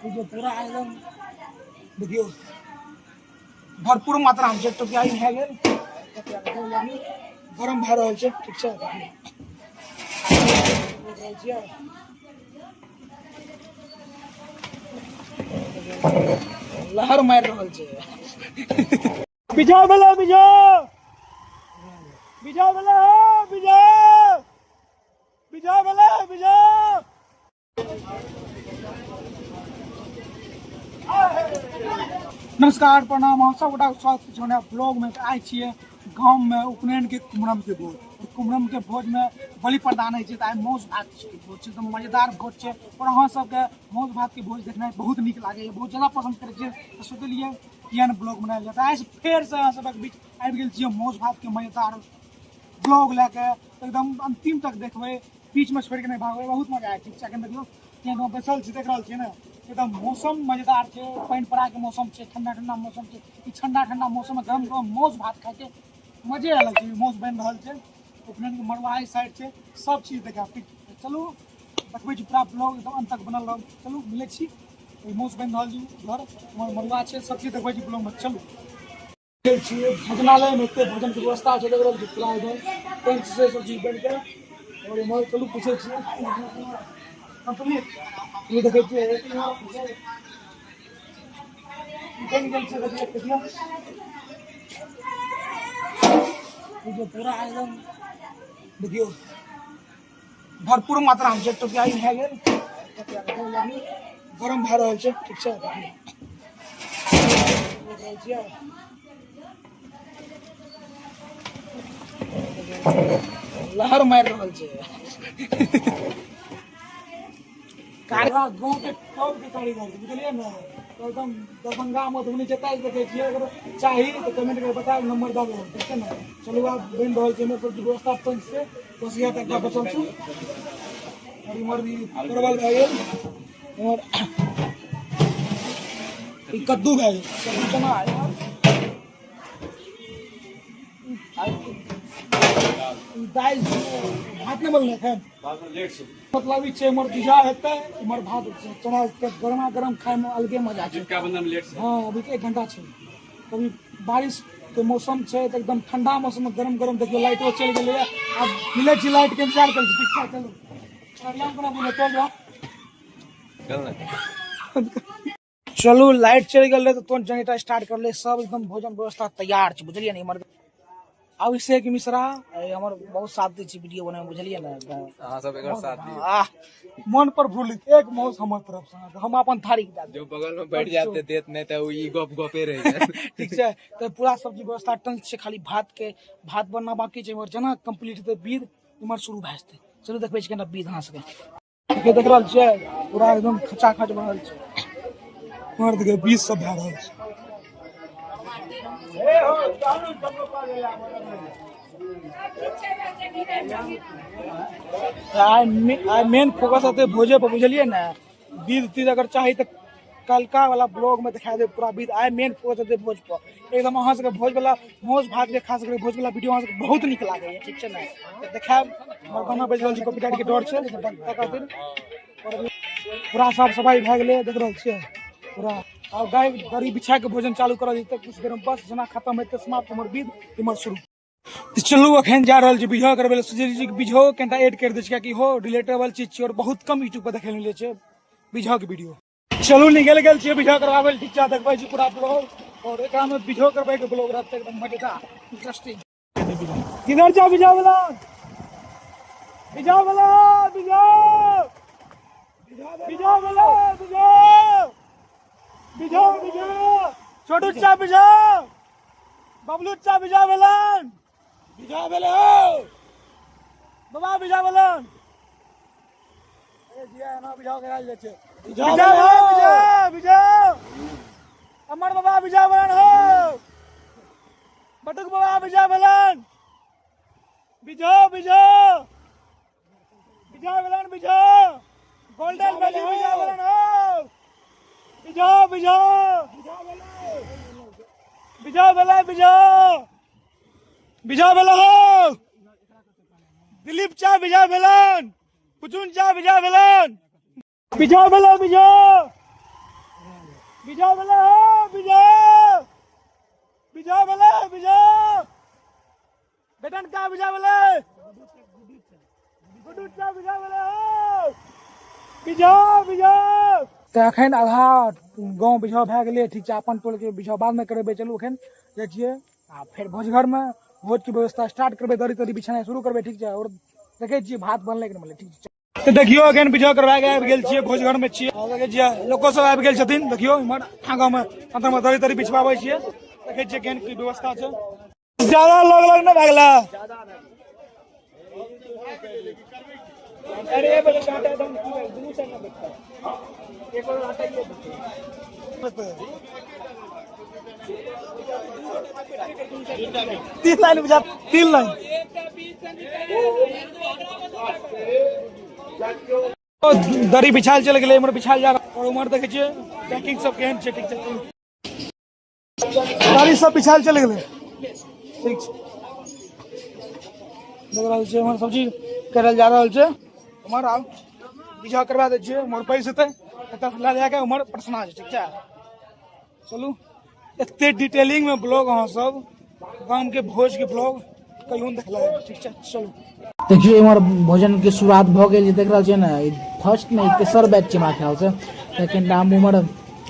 देखियौ पूरा एकदम देखियौ भरपूर मात्रामे छै। टोपिया ई भए गेल, गरम भए रहल छै। ठीक छै, देख रहल छियै, लहर मारि रहल छै। बिझा भेलै, बिझा, बिझा भेलै, बिझा, बिझा भेलै, बिझा। नमस्कार, प्रणाम, अहाँ सब गोटा स्वागत छै नया ब्लॉग में। आइ छियै गाँव में उपनयन के कुम्हरम के भोज। कुम्हरम के भोज में बलि प्रदान होइ छै, तऽ आइ मासु भात छै, भोज छै, एकदम मजेदार भोज छै। और अहाँ सबके मासु भात के भोज देखनाइ बहुत नीक लागैए, बहुत ज्यादा पसंद करै छियै, तऽ सोचलियै किया ने ब्लॉग बनायल जाय। तऽ आइ फेरसँ अहाँ सबक बीच आबि गेल छियै मासु भात के मजेदार ब्लॉग लए के। एकदम अंतिम तक देखबै, बीच में छोड़ि के नहि भागबै, बहुत मजा आयत। ठीक छै, एखन देखियौ केहन बैसल छी, देख रहल छियै ने, एकदम मौसम मजेदार छै, पानि पड़ाके मौसम छै, ठंडा ठंडा मौसम छै। ई ठंडा ठंडा मौसम में गरम गरम मासु भात खाइके मजे अलग छै। मासु बनि रहल छै, उपनयन के मड़ुआही साइड छै, सब चीज देखायब। ठीक, चलू देखबै छी पूरा ब्लॉग, एकदम अंत तक बनल रहब। चलू मिलै छी। ई मासु बनि रहल छै उधर, उम्हर मड़ुआ छै, सब चीज देखबै छी ब्लॉग में। चलू गेल छियै भोजनालयमे, एते भोजनके व्यवस्था छै, देख रहल छी पूरा एकदम टेंट से सब चीज बनि कऽ। आओर एम्हर चलू पूछै छियै कंप्लीट। ई देखै छियै बनि गेल छै, देखियौ देखियौ, ई जे पूरा एकदम देखियौ भरपूर मात्रामे छै। टोपिया ई भए गेल, गरम भए रहल छै। ठीक छै, देख रहल छियै, लहर मारि रहल छै। गाँव के टॉप के कारीगर छै, बुझलियै ने? तऽ एकदम दरभंगा मधुबनी जतऽ देखै छियै, अगर चाही तऽ कमेंट करके बतायब, नंबर दऽ देब। ठीक छै ने? चलू, आब बनि रहल छै, हमर सबके व्यवस्था पंच से बस इएह तक बचल छै। और इम्हर भी परवल भए गेल, इम्हर ई कद्दू भए गेल, कद्दू चना, इम्हर ई दालि भात नहि बनलै एखन, मतलब ई छै इम्हर बीजा हेतै, इम्हर भात छै, चना के गरमा गरम खायमे अलगे मजा छै। हँ, अभी एक घंटा छै। कभी बारिश के मौसम छै तऽ एकदम ठंडा मौसम में गरम गरम। देखियौ, लाइटो चलि गेलैए, आब मिलै छी, लाइट के इंतजार करै छी। ठीक छै, चलू, अरियाम कोना बोले, चल जा। चलू, लाइट चलि गेल रहै तऽ तुरंत जनरेटर स्टार्ट करले, सब एकदम भोजन व्यवस्था तैयार छै, बुझलियै ने? इम्हर अभिषेक मिश्रा हमर बहुत साथ दै छै वीडियो बनाबै, बुझलियै ने? अहाँ सब एकर साथ दियौ। आह, मन पर भूल एक मौस हमर तरफ से, हम अपन थारी के दए देब। जो बगल में बैठ जाते देत, नहीं तो ई गप गपे रह जात। ठीक छै, तऽ पूरा सब्जी व्यवस्था टन छै, खाली भात के भात बनना बाकी छै। इम्हर जेना कंप्लीट हेतै विध, इम्हर शुरू भए जेतै। चलू देखबै छी केना विध अहाँ सबके। देखियौ, देख रहल छियै, पूरा एकदम खचाखच भरल छै। इम्हर देखियौ, बीज सब भए रहल छै। आइ आइ मेन फोकस हेतै भोजे पर, बुझलियै ने? विध तीध अगर चाही तऽ कलका वाला ब्लॉग में दिखा देब पूरा विध। आइ मेन फोकस हेतै भोज पर एकदम। अहाँ सबके भोज वाला मासु भात के, खास करके भोज वाला वीडियो अहाँ सबके बहुत नीक लागैया, ठीक छै ने? तऽ देखायब। हमर गाना बाजि रहल छै, कॉपीराइट के डर छै, लेकिन ताहि खातिर। और पूरा साफ सफाई भए गेलै, देख रहल छियै पूरा। आब गाय दरी बिछा के भोजन चालू करल जेतै कुछ देर में। बस जेना खत्म हेतै, समाप्त हमर विध, इमहर शुरू। तऽ चलू, अखन जा रहल छी बिझो करबै लए। सोचै छी कि बिझो कनिटा एड करि दै छी, कियाकि इहो रिलेटेबल चीज छै और बहुत कम यूट्यूब पर देखै लए मिलै छै बिझो के वीडियो। चलू, निकलि गेल छियै बिझो करबाबै लए। ठीक छै, देखबै छी पूरा ब्लॉग और एकरा में बिझो करबै के ब्लॉग रहतै एकदम मजेदार, इंटरेस्टिंग। किधर जा बिझो वाला? बिझो वाला, बिझो, बिझो वाला, बिझो, बिझो, बिझो, छोटू चा बिझो, बबलू चा बिझा भेलन, बिझा भेलै हौ बाबा, बिझा भेलन। ए जिया, एना बिझा करायल जाइ छै। बिझा बिझा बिझा, अमर बाबा बिझा भेलन हौ, बटुक बाबा बिझा भेलन, बिझो बिझो, बिझा भेलन, बिझो, गोल्डन वैली बिझा भेलन हौ, बिझो बिझो, बिझो भेलै, बिझो, बिझो भेलै हौ, दिलीप चा बिझा भेलन, पुचुन चा बिझा भेलन, बिझो भेलै, बिझो। विजय भेलै हो विजय, विजय भेलै विजय, बेटन का विजय भेलै, गुड्डू चा विजय भेलै हो विजय विजय। तऽ एखन आधा गाँव बिझाव भए गेलै, ठीक छै। अपन टोलके बिझाव बादमे करेबै, चलू एखन जाइ छियै आ फेर भोजघरमे भोजके व्यवस्था स्टार्ट करबै, दरी तरी बिछेनाइ शुरू करबै, ठीक छै। आओर देखै छियै भात बनलै कि नहि बनलै, ठीक छै। तऽ देखियौ एखन बिझाव करवा के आबि गेल छियै, भोजघरमे छियै। आओर देखै छियै लोको सब आबि गेल छथिन। देखियौ इम्हर आगाँमे अन्दरमे दरी तरी बिछबाबै छियै, देखै छियै केहन की व्यवस्था छै। ज्यादा लग लग नहि भए गेलै? अरे बले काटा एकदम दुनू साइड में बैठता एक और हटाइए। तीन लाइन बुझा, तीन लाइन दरी बिछायल चलि गेलै, इम्हर बिछायल जा रहल। और उम्हर देखै छियै पैकिंग सब केहन छै, ठीक छै। दरी सब बिछायल चलि गेलै, ठीक छै। देख रहल छियै इम्हर सब चीज करल जा रहल छै। उम्हर आब बिछा करवा दै छियै, उम्हर पैस हेतै, एतऽ लए जाके उम्हर परसना छै, ठीक छै। चलू एते डिटेलिंग में ब्लॉग अहाँ सब गाम के भोज के ब्लॉग कहियो नहि देखले हेबै, ठीक छै। चलू देखियौ इम्हर भोजन के शुरुआत भऽ गेल छै, देख रहल छियै ने। ई फर्स्ट नहि, तेसर बैच छै हमरा ख्याल से। तऽ कनिटा हम उम्हर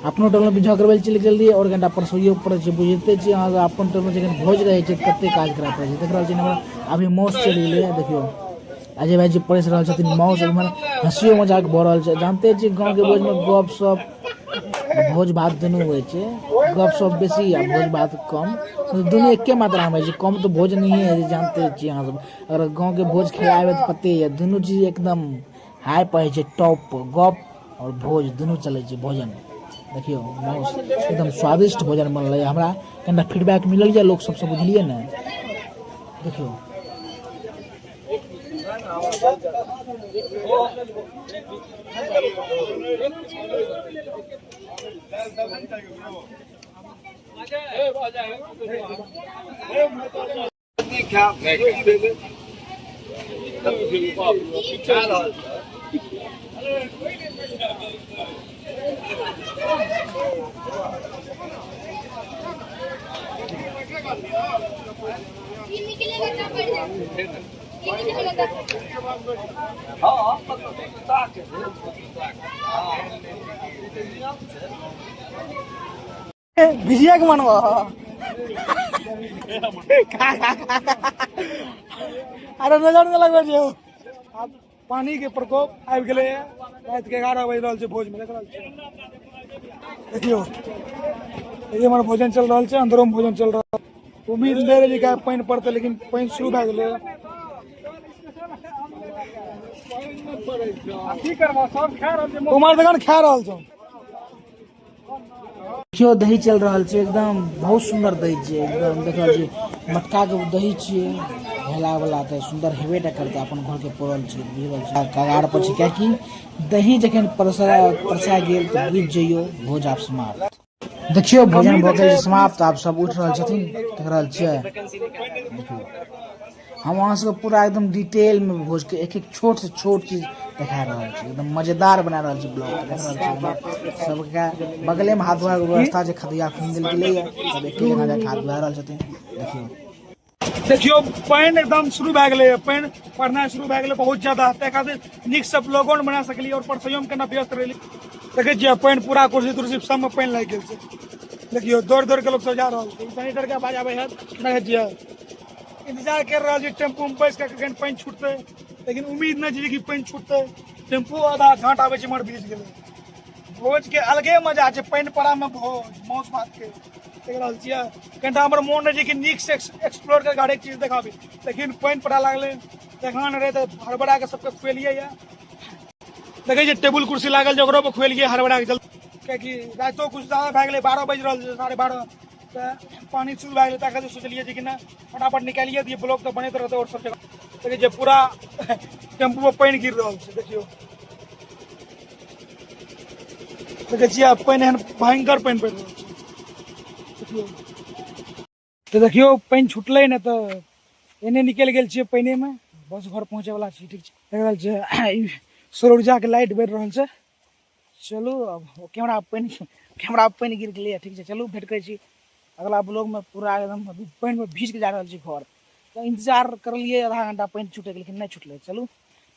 अपनो टोलमे बिझा करबै लए चलि गेल रहियै आओर कनिटा परसोइयो पड़ै छै। बुझिते छियै अहाँ सब, अपन टोलमे जखन भोज रहै छै तऽ कते काज करय पड़ै छै। देख रहल छियै ने, हमरा अभी मौस चलि गेलैए। देखियौ अजय भाईजी परसि रहल छथिन मौस, इम्हर हँसियो मजाक भऽ रहल छै। जानते छियै गाँवके भोजमे गप सप भोज भात दुनू होइ छै। गप सप बेसी आ भोज भात कम, दुनू एके मात्रामे होइ छै। कम तऽ भोज नहिए होइ छै, जानते छियै अहाँ सब। अगर गाँवके भोज खिलाबै तऽ पते यऽ, दुनू चीज एकदम हाई पर होइ छै, टॉप पर। गप आओर भोज दुनू चलै छै। भोजन देखियौ, मौस एकदम स्वादिष्ट भोजन बनलै। हमरा कनिटा फीडबैक मिलल यऽ लोक सबसँ, बुझलियै ने। देखियौ भिजिया के मनवा अरे नजर नहि लगबै छै। आब पानी के प्रकोप आबि गेलै, राति के 11 बाजि रहल छै। भोज मे देख रहल छै, देखियौ ये हमर भोजन चल रहल छै, अंदरो मे भोजन चल रहल। उम्मीद नहि रहै जे पानि पड़तै, लेकिन पानि शुरू भए गेलै। उमर जखन खा रहल छौ। देखियौ दही चलि रहल छै, एकदम बहुत सुन्दर दही छै। एकदम देख रहल छी मटकाके दही छियै भेलावला, तऽ सुन्दर हेबे टा करतै। अपन घरके पड़ल छै, बुझि रहल छी कगार पर छै, किएकि दही जखन परसा परसा गेल तऽ बुझि जइयौ भोज आब समाप्त। देखियौ भोजन भऽ गेल समाप्त, आब सब उठि रहल छथिन, देख रहल छियै। देखियौ हम अहाँ सबके पूरा एकदम डिटेलमे भोजके एक एक छोटसँ छोट चीज देखा रहल छी, एकदम मजेदार बना रहल छी ब्लॉग। देख रहल छी हमर सबके बगलेमे हाथ धोआके व्यवस्था छै, खदिया खुनि देल गेलैए, सब एके जगह जाके हाथ धोआ रहल छथिन। देखियौ देखियौ पानि एकदम शुरू भए गेलै, पानि पड़नाइ शुरू भए गेलै बहुत ज्यादा, ताहि खातिर नीकसँ ब्लॉगो नहि बना सकलियै आओर परसोमे केना व्यस्त रहली। देखै छियै पानि पूरा कुर्सी तुर्सी सबमे पानि लागि गेल छै। देखियौ दौड़ दौड़ के लोक सब जा रहल छै। जनरेटर के आवाज आबै है, देखै छियै। इंतजार कर रहल छी टेम्पू में बैस के कखन पानि छूटतै, लेकिन उम्मीद नहि छै कि पानि छूटतै। टेम्पू आधा घाट आबै छै, मर भीज गेलै। भोज के अलगे मजा छै, पानि पड़ा में भोज माउस भात के। देख रहल छियै कनिटा हमर मोन रहै छै कि नीक से एक्सप्लोर करके हरेक चीज देखाबी, लेकिन पानि पड़ा लागलै, देखना नहि रहै तऽ हड़बड़ा के सबके खुएलियै। यऽ देखै छियै टेबुल कुर्सी लागल छै, ओकरो पर खुएलियै हड़बड़ा के जल्दी, कियाकि रातिो कुछ ज्यादा भए गेलै, 12 बाजि रहल छै, 12:30, तऽ पानि शुरू भए गेलै। ताहि खातिर सोचलियै जे कि नहि, फटाफट निकालिए दियै ब्लॉग, तऽ बनैत रहतै। आओर सब जगह देखै छियै पूरा टेम्पू पर पानि गिर रहल छै। देखियौ, देखै छियै आब पानि एहन भयंकर पानि पड़ि रहल छै। देखियौ तऽ देखियौ पानि छुटलै ने तऽ एने निकलि गेल छियै पानिमे, बस घर पहुँचैवला छी, ठीक छै। देख रहल छियै ई सौर ऊर्जाके लाइट बढ़ि रहल छै। चलू अब कैमरा पानि, कैमरा पानि गिर गेलैए। ठीक छै, चलू भेट करै छी अगला ब्लॉगमे। पूरा एकदम अभी पानिमे भीज के जा रहल छी घर। तऽ इंतजार करलियै आधा घंटा पानि छूटैके, लेकिन नहि छूटलै। चलू,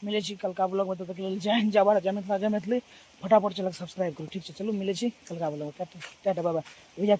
मिलै छी कलका ब्लॉगमे। तब तक लेल जय हिन्द, जय भारत, जय मिथिला, जय मैथिली। फटाफट चैनल सब्सक्राइब करू। ठीक छै, चलू, मिलै छी कलका ब्लॉगमे। टाटा, बाय बाय भैया।